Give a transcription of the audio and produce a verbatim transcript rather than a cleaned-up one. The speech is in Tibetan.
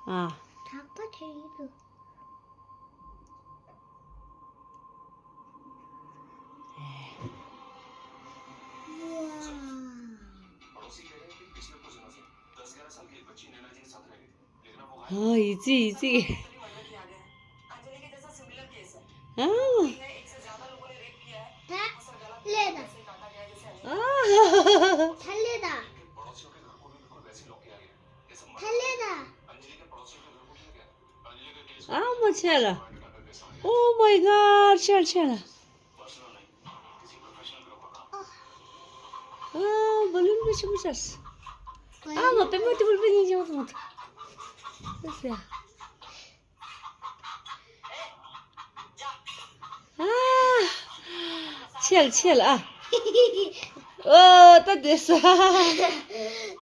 ཨ། གྲགས་པ་དེ་ཡིན་འདུག་ཨ། ཡིད་ཆེས་ཡིད་ཆེས། ཨ། ད་ལེ་ད། ཨ། ད་ལེ་ད། ད་ལེ་ད། ཨ་མ་ཆེ་ལ། Oh my God, ཆེ་ལ་ཆེ་ལ། ཨ། བ་ལུན་པེ་ཆེན་པོ་ཆགས། ཨ་མ། པད་མ་ཏི་བུལ་པེ་གཉིས་ཀྱང་མཐོང་ཐུབ། ཨ། ཆེ་ལ་ཆེ་ལ་ཨ། ཨོ་ད་དེ་ས།